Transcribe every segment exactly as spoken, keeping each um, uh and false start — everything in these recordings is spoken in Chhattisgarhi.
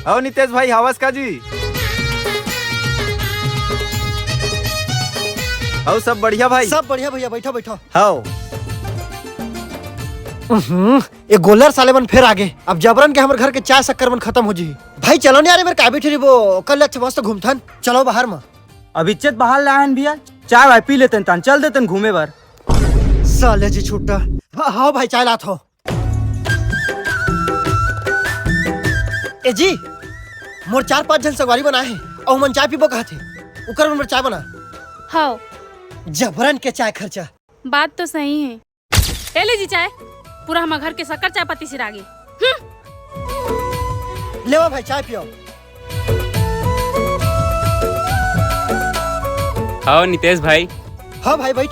हव नितेश भाई, हावस का जी? हव सब बढ़िया भाई? सब बढ़िया भैया, बैठो, बैठो। हव। उहुं, ये गोल्लर साले मन फेर आगे। अब जबरन के हमर घर के चाय शक्कर मन खतम हो जी। भाई चलो नहीं, अरे मेरे का बैठे रही वो, कल अच्छा मस्त घूमथन। चलो बाहर में। अब इज्जत बाहर लाहन भैया, चाय वाय पी लेतन, तान चल देतन घूमे बर। साले जी छुट्टा। हाँ, हाँ भाई, चाय लात हो। ए जी, मोर चार पांच झन संगवारी मन आए हे, अउ मन चाय पीबो कहत हे, उकर मन बर चाय बना। हव। जबरन के चाय खर्चा। बात तो सही हे। ए ले जी चाय, पूरा हमर घर के शक्कर चाय पत्ती सिरा गे। हम्म। लेवा भाई, चाय पियो। हव नितेश भाई। हाँ भाई, बैठ।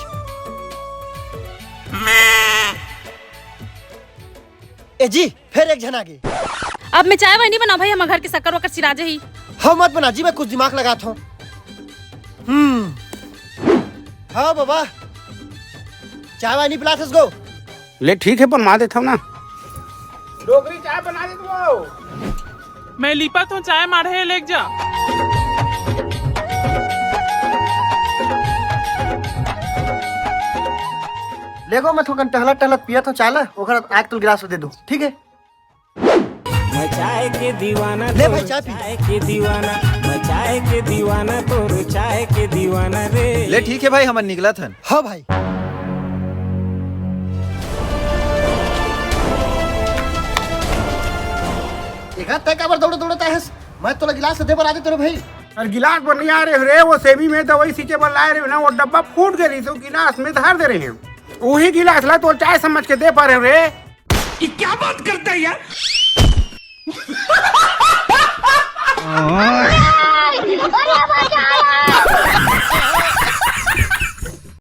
ए जी, फेर एक झन आगे। अब मैं चाय वाय नहीं बनाओ भाई, हमर घर के शक्कर वक्कर सिरा जाही। हाँ, मत बना जी, मैं कुछ दिमाग लगात हूँ। हम्म। हाँ बाबा, चाय वाय नहीं पिलात हस गो। ले ठीक हे, बनवा देथव ना। डोकरी चाय बना दे तू। मैं लिपत हूँ, चाय माढ़े लेग जा। लेगो, मैं थोकन टहलत टहलत पियत हूँ चाय ला, ओकर बाद आके तुल गिलास दे दू, ठीक हे? मैं चाय के दीवाना, ले भाई, तोर चाय पी। चाय के दीवाना, मैं चाय के दीवाना, तोर चाय के दीवाना रे। ले ठीक हे भाई, हमन निकलत हन। हाँ भाई। एका तय काबर दौड़त दौड़त आए हस? मैं तोला गिलास दे बर आते तोरे भाई। अरे गिलास बर नहीं आ रहे रे, वो सेमी में दवाई सींचे बर लाए रहे ना, वो डब्बा फूट गए रही, तो गिलास में धर दे रहे हैं। वही गिलास ला तो चाय समझ के दे पा रहे रे। ये क्या बात करता है यार?